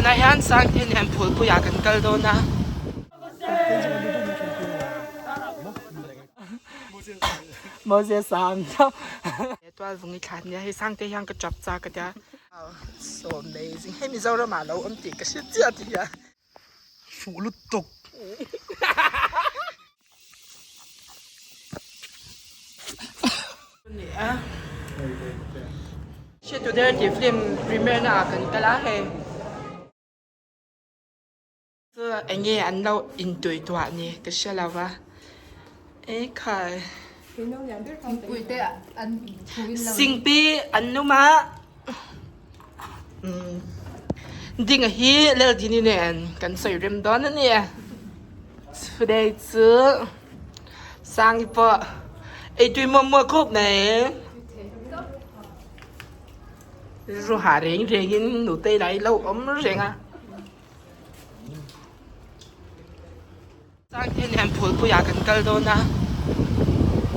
Tunah hian Sangte nen phulpuiah kan kal dawn a. Moses a ang chauh. Tualvung i thlan nia hei Sangte hian ka chap chak a tia. So amazing. Hei Mizoram ah lo awm tih ka hre chiah ti hian. Fuh lutuk. Hre tu der tih film premiere na ah kan kal a hei. Chu eng nge an lo intui tuah ni ka hre lo va ekhai singpi an lum a dinga hi Laldini nen kan sawi rem dawn a ni today chu Sangi pawh eitui muah muah khawp mai rilru hah reng rengin nutei lah hi lo awm reng a. Sangte nen phulpuiah kan kal dawn a,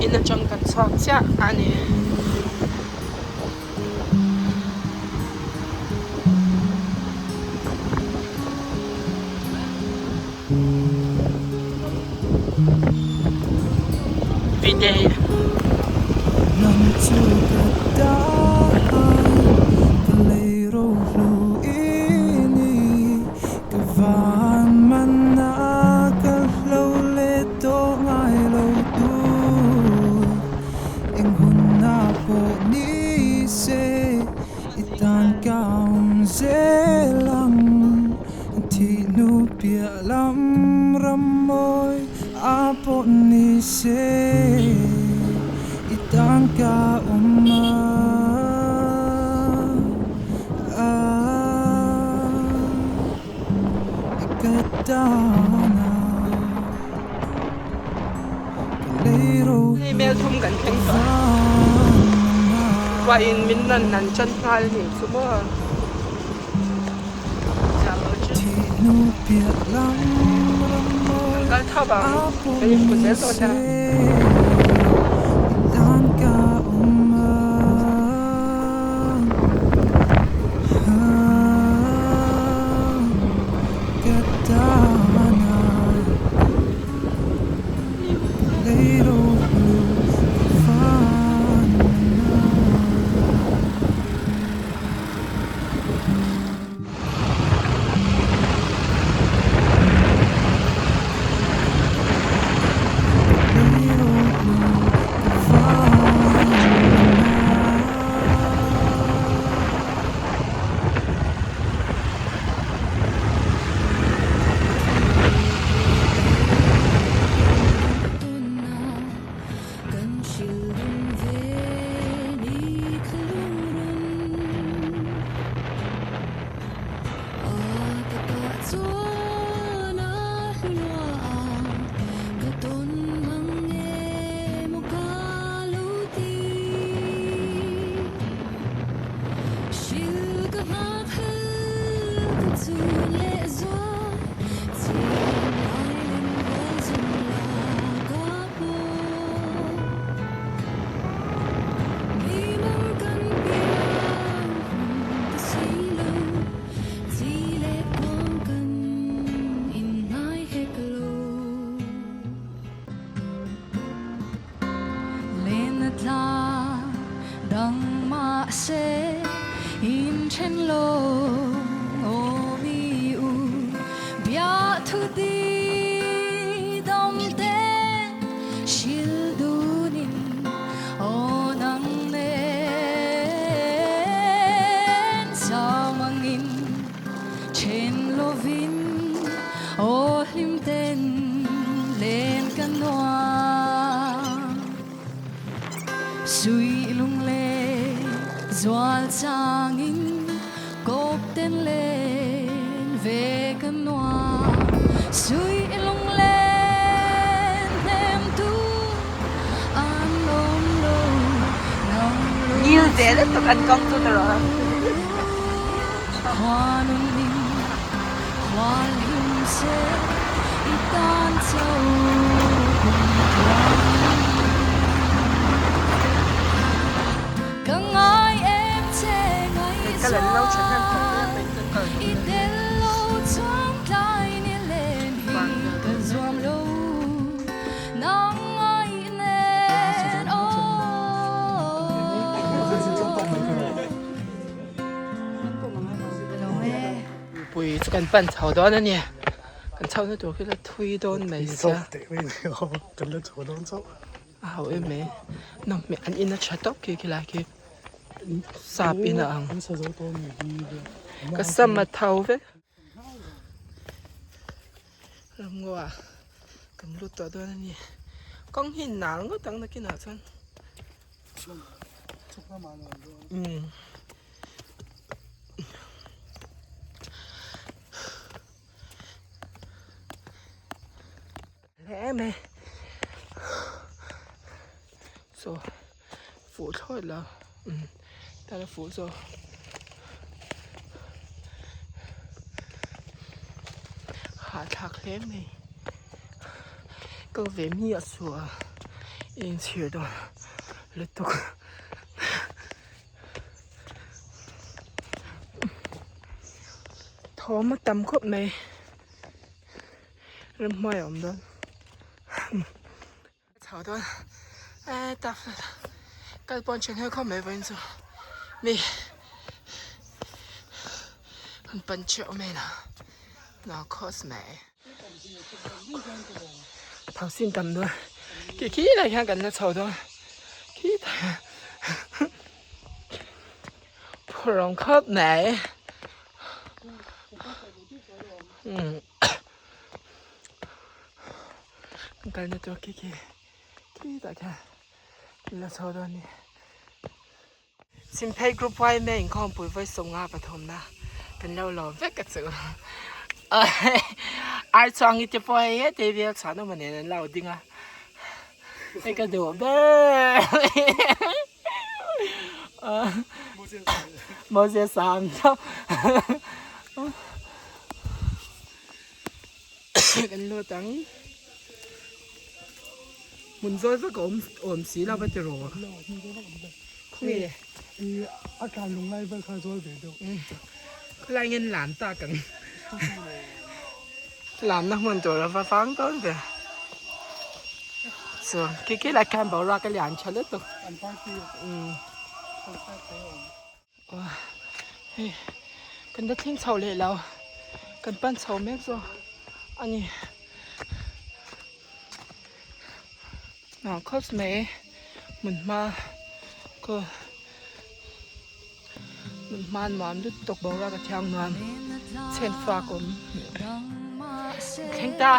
in atang kan chhuak chiah a ni. Vite. Hei mel thum kan thleng tawh a, ruahin min rawn nan tan nghal a nih chu maw. Kan kal tho ang, kan inhmu zel dawn a. Ngil zel a tuk an kawng chu tiraw. Kal an lo tha hnem khawp mai a, pui chu kan pan chho dawn a ni. Kan chhohna tur khi la thui dawn mai sia. Kan la chho dawn chauh. A ho em mai. Nawm hmel an in a tha tawp khi khilai khi sap in a ang. Ka sam a tho vek. Ramngaw ah kan lut tawh dawn a ni. Kawng hi nal ngawt ang nakinah chuan. Umm. Hle mai. Saw fuh thlawt lo. Umm tala fuh zawk. Hahthlak hle mai. Kal ve miah suh a inchhir dawn lutuk. Thawm a tam khawp mai. Ramhnuai a awm dawn. Chho dawn e tak kal pawn then heuh khawp mai vawiin chu mi an pan theuh mai la no cost mai thau sin tam dawn khi khi lai hian kan la chho dawn khi tah hian phur awm khawp mai umm. Kan kalna tur khi khi khi tah khian la chho dawn a ni. Chhimphei group yma inkhawmpui vawi sawmnga pathumna kan lo lawm vek a chu. Ar chuangi te pawh hei heti vel chhuan awm nen an lo ding a hei ka duh ber Moses a ang chauh. Kan lut ang. Hmun zawl vek a awm awm si lo va ti rawh. Khawnge? A tlan lung lai vel kha zawl ve deuh. Khawlai nge an lam tak ang. Lamna hmun tur a va vang dawn ve. Chu khi khi lai khan boruak a lian tha lutuk. An party a. Concert te a awm. Hei kan la thleng chho leh lo kan pan chho mek zawk a ni nuam khawp mai hmun hma kaw hmun hma nuam lutuk boruak a thiang nuam chhen fak awm thleng ta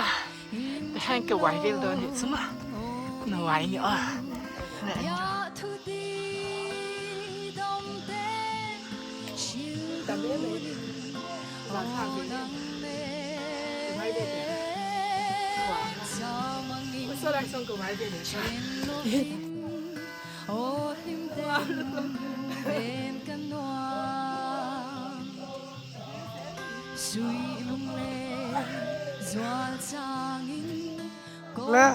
tihian ka uai vel dawn anih chu maw na uai a ni aw. Le.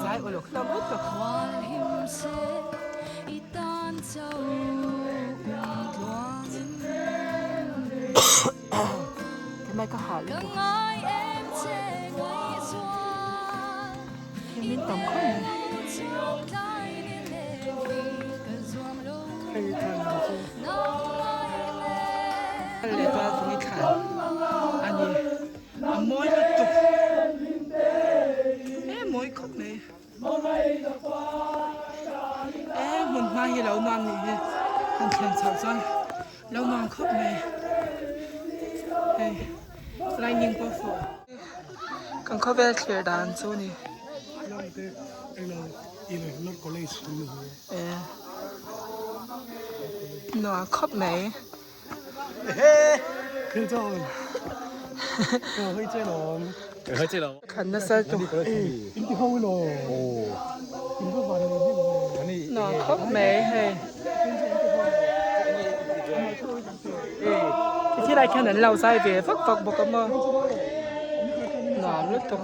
Zai uluk hlawm lutuk. Mai ka hah lutuk. Khi min tam khawp mai. Hei thlan chu. Leh val vung i thlan a ni. A mawi lutuk. E mawi khawp mai. E hmun hma hi lo nuam nih hi han thlen chhoh chuan lo nuam khawp mai. Hei lightning pawh fuh. Kan khawvel thlir dan chu ni. E nuam khawp mai. Thlan nasa tawh nuam khawp mai hei khilai khian an lo zai ve vak vak bawk a maw nuam lutuk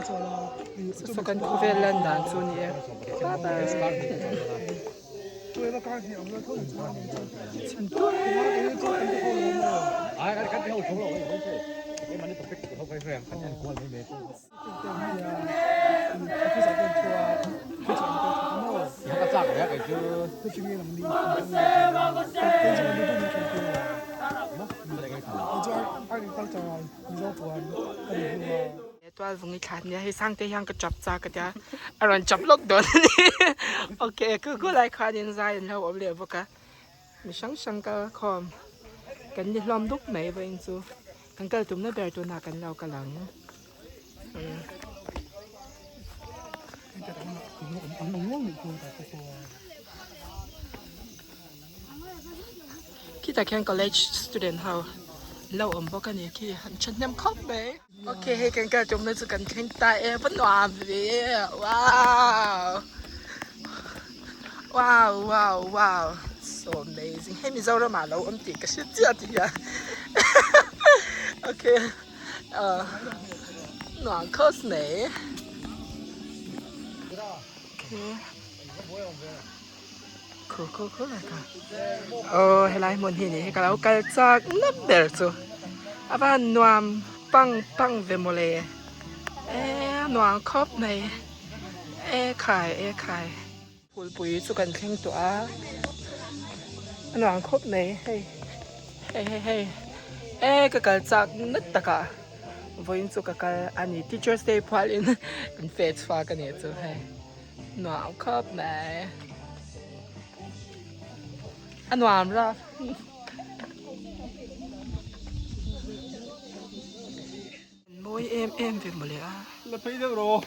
saw kan khawvel lan dan chu a ni e bye bye. Tual vung i thla nia hei Sangte hian ka chap chak a tia a rawn chap lawk dawn a ni ok ku ku lai khuanin zai an lo awm leh bawk a mi hrang hrang kal khawm kan ni hlawm dup mai vawiin chu kan kal tumna ber tunah kan lo kal ang. Khitah khian college student ho an lo awm bawk a ni khi an thahnem khawp mai. Ok hei kan kal tumna chu kan thleng ta e va nuam ve wow wow wow wow so amazing hei Mizoram ah lo awm tih ka hre chiah ti hian ok ah nuam khawp mai ok Khu khu khu lai kha aw helai hmun hi ni hi ka lo kal chak nap ber chu a van nuam pang pang ve mawle e nuam khawp mai e khai e khai. Kulpui chu kan thleng tawh a a nuam khawp mai hei hei hei hei e ka kal chak nat takah vawiin chu ka kal a ni teachers day phualin kan feh chhuak a nih chu hei. Nuam khawp mai. A nuam ra. Mawi em em ve mawle a. La phei deuh rawh.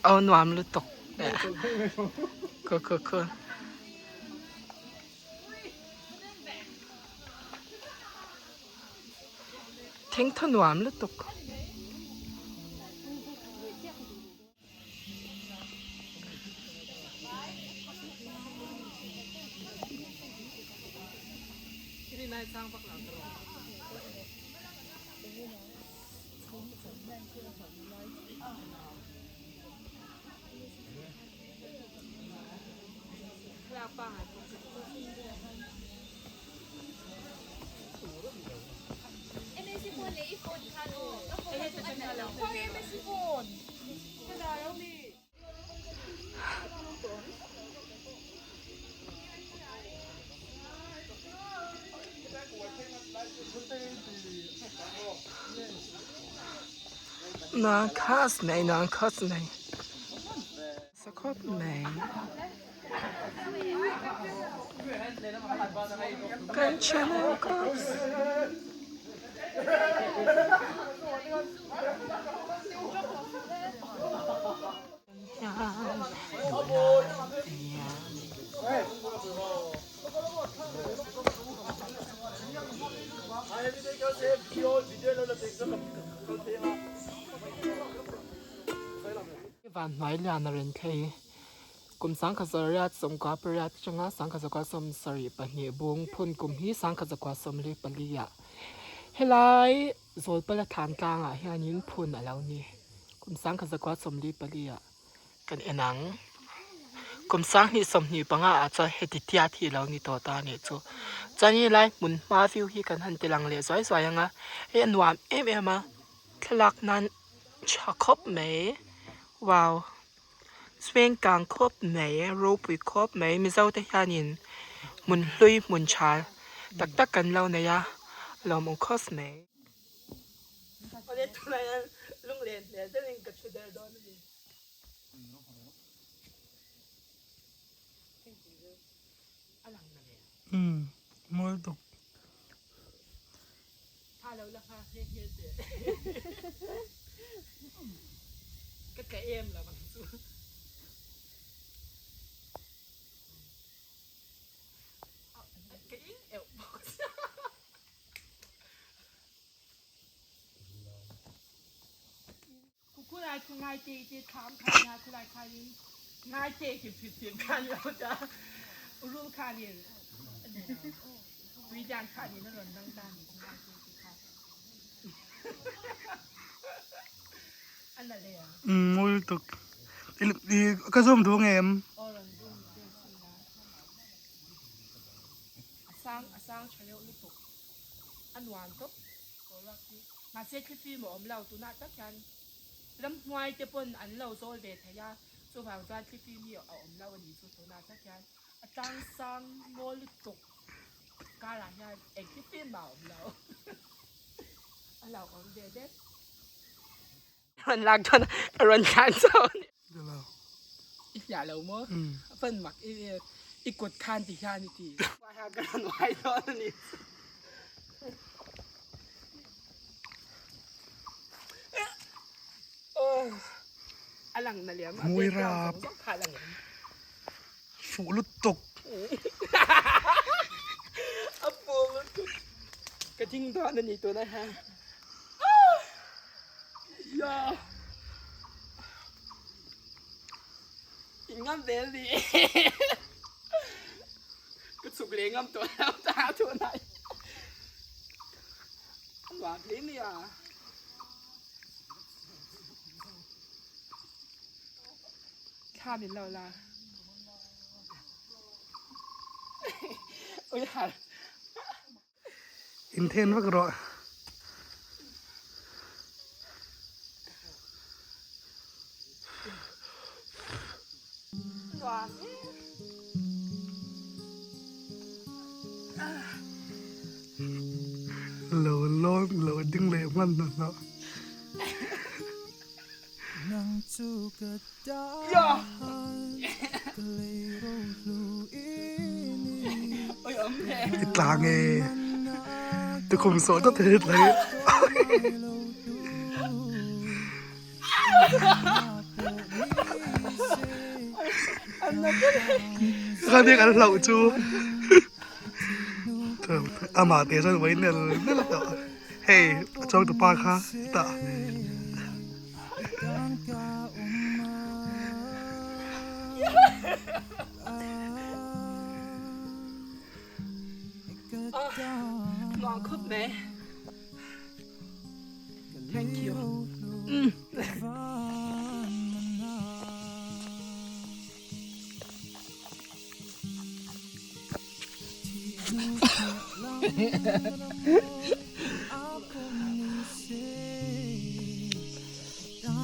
Aw nuam lutuk. Khu khu khu. Thengthaw nuam lutuk. Nuam khas mai nuam khas mai sa khawp mai. Kan channel cops. Van hnuai lian a rawn thlei. Kum 1900 sawmkua pariat atanga 1972 bung phun kum hi 1974 ah helai Zawlpala thlan tlangah hianin phun a lo ni. Kum 1974 ah kan en ang. Kum 2025 ah chuan heti tiat hi a lo ni tawh ta a nih chu. Chuan helai hmun hma view hi kan han ti lang leh zuai zuai ang a, hei a nuam em em a, thlalak nan tha khawp mai. Wow! Sweng kang khawp mai ropui khawp mai mizo te hianin hmun hlui hmun tha tak tak kan lo nei a lawmawm khawp mai. Ka tla em lo ang chu. Ka ing euh bawk sia. Khulai khu ngai te te thlam kha nia khulai khanin ngai te khi phit phit khan lo ta rul khanin tuidan khanin a rawn dang ta ni ngai te te kha a na le Mawi lutuk. I ka zoom duh ngem? A sang a sang tha reuh lutuk a nuam tawp boruak hi mahse thlifim a awm lo tunah tak hian ramhnuai te pawn an lo zawl ve thei a chuvang chuan thlifim hi a awm lo a nih chu tunah tak hian a tlang sang maw lutuk karah hian eng thlifim mah a awm lo a lo awm ve det. Rawn lak chuan a rawn thlan chauh a ni. I hliah lo maw? A fan mak i i kut khan ti hian i ti. Ka rawn uai dawn a ni. A lang na liam a background zawng zawng kha a lang em. Fuh lutuk. A fuh lutuk. Ka ding dawn a ni tunah hian. In ngam zel ni. Ka chhuk leh ngam tawh lo ta tunah. A nuam hle mai a. Thla min lo la. Ui har. Inthen vak rawh. Lo lawn lo ding leh hman hnahnawh. I tla nge tukhum sawh tawp thei hlei. Khani kan hlauh chu amah te chuan vawi nel nel tawh hei a chawngtupa kha tah. Nuam khawp mai. Thank you.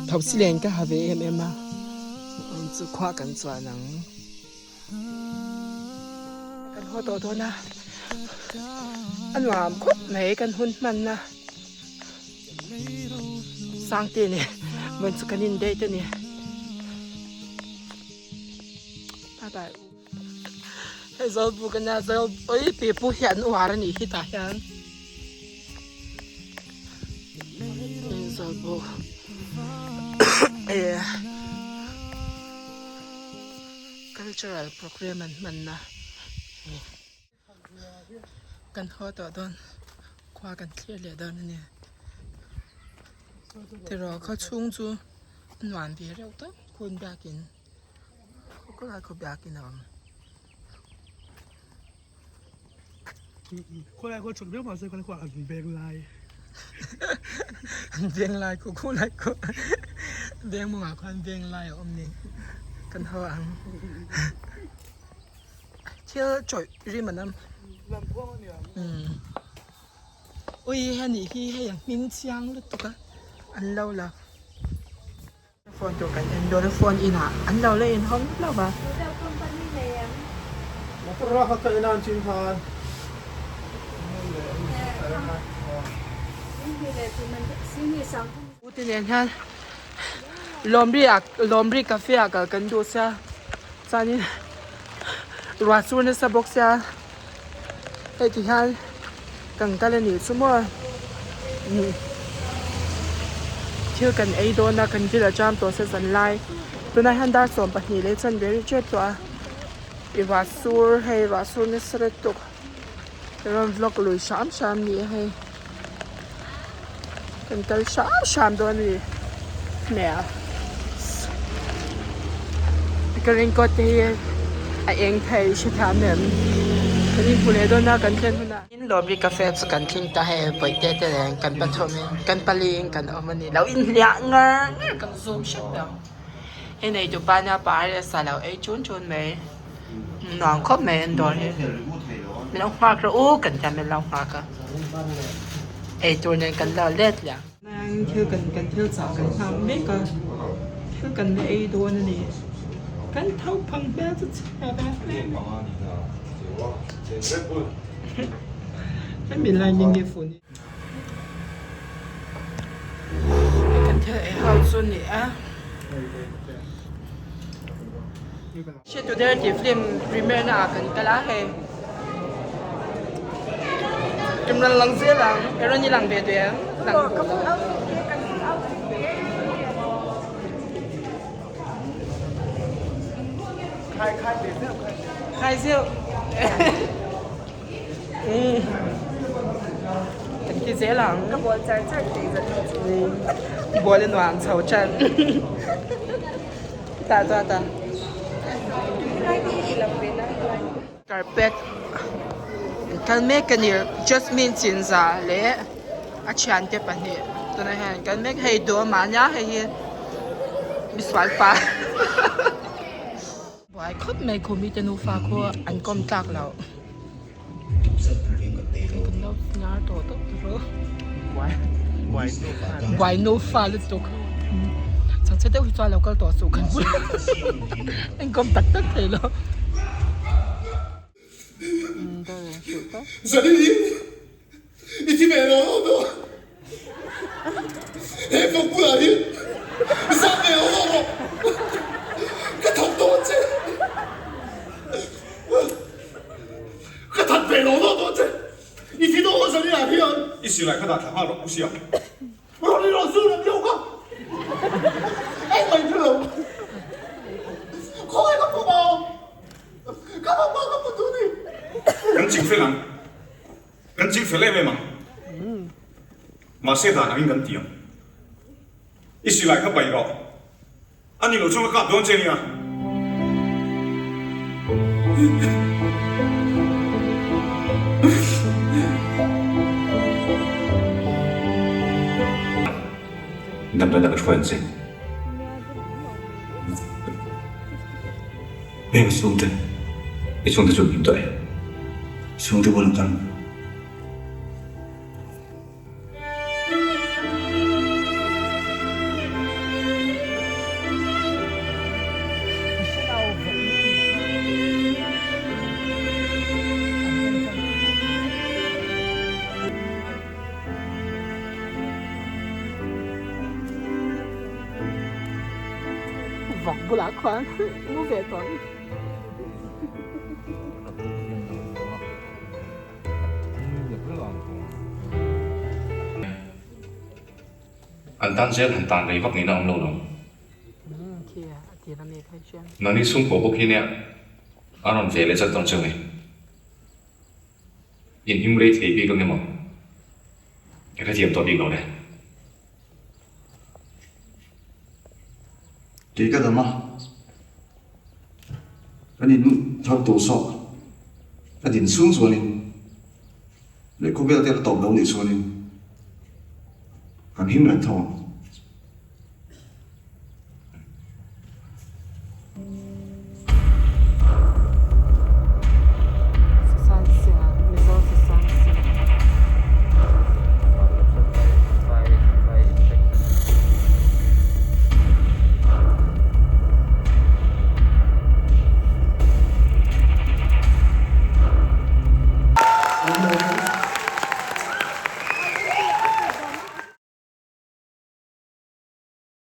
Thosi len ka ha ve em em a chu khua kan chuan ang kan haw tawh dawn a a nuam khawp mai kan hun hman a Sangte nen vawiin chu kan in date a ni. Bye bye. Hei zawlbu ka nia zawl oi pipu hi an uar a nih hi tah hian hei zawlbu eh cultural program an hman na kan haw tawh dawn khua kan thlir leh dawn a ni tiraw khaw chhung chu a nuam ve reuh tawp hun biakin. Khawlai khaw biakin a awm. Khawlai khaw chhawk viau mahse khawlai khaw an veng lai. An veng lai khaw khawlai khaw veng mawngah khuan veng lai a awm ni. Kan haw ang. Thil chawih rim an awm. Lamkhuang a nia. Ui heni hi hei a hming chiang lutuk a an lo la. Phone tur kan en dawn a phone inah an lo la inhawng lo va. Hotel company nei em? Motor a kha ka en a an chin khan. U te nen hian Lawmri ah Lawmri cafe ah kal kan duh sia chuanin ruah chu nasa bawk sia hei ti hian kan kal a nih chu maw thil kan ei dawn a kan ril a cham tawh se zan lai tunah hian dar 12 leh chuan very chet tawh a i ruah sur hei ruah sur nasa lutuk rawn vlog lui hram hram a ni a hei kan kal hram hram dawn a ni hmel ka raincoat te hi a eng thei hrethiam em kan inhmu leh dawn a kan thlen hunah in lawmri cafe chu kan thleng ta hei bawihte te nen kan pathum in kan pali in kan awm a ni lo inhliah ngar ngar kan zoom hrep lo. Hei neitu pa nia pa leh sa lo ei chun chun mai nuam khawp mai an dawr hi min lo nghak rawh u kan tia min lo nghak a eitur nen kan lo let leh ang thil kan kan thil chah kan nghak mek a thil kan la ei dawn a ni kan tho phang hmel chu chhe ve hle mai hemi lai ni nge phone hi. Kan thil ei ho chu ni a. Hriat tih film premiere na ah kan kal a hei. Tum rawn lang zel ang. I rawn i lang ve duh em? Lang duh lo. Khai zeuh. Kan ti zel ang. Ka bawl char char thei zat hi chu. Bawl a nuam chho tan. Ta ta ta. Carpet kal mek a ni Jasmine Chinza leh a thiante pahnih tunah hian kal mek hei dawm ah nia hei hi misual pa. Buai khawp mai khu mite nufa khu an kawm tlak loh. Kan lo hnar tawh tawp tawh Buai nufa lutuk. Changchhe deuh hi chuan lo kal tawh suh kan bulah. An kawm tak tak thei lo. I thi ve lo lo daw. He fawk bulah hi zam ve lo lo rawh. Ka that dawn che. Ka that ve lo lo dawn che. I thi dawn Zalina hian. I silai kha dah thla nghal rawh Pu Siam. Rawn i rawn zu lam deuh kha. Engmah in hre lo. Khawngaih ka pawm ang. Ka pawm ang ka pawm duh ni. Kan chingfel ang. Kan chingfel em em ang. Mahse dan angin kan ti ang. I silai kha paih rawh. A ni loh chuan ka kap dawn che nia. Damdawi ka hruai ang che. Heng chhungte, i chhungte chu an him tawh e. Chhungte bulah kal. Vawk bulah khuan mu ve tawh ang. An tan zel han tan rei vak ngei na awm lo lo. Nangni chhungkaw bawk hi nia a rawn ve leh zat dawn cheu ni. In him rei thei bik ang emaw? Ka hrethiam tawh bik lo le. Kei ka dam a, kan in thar tur sawk ka din chhung chuanin leh khawvel te a la tawp lo nih chuanin kan him reng tho ang.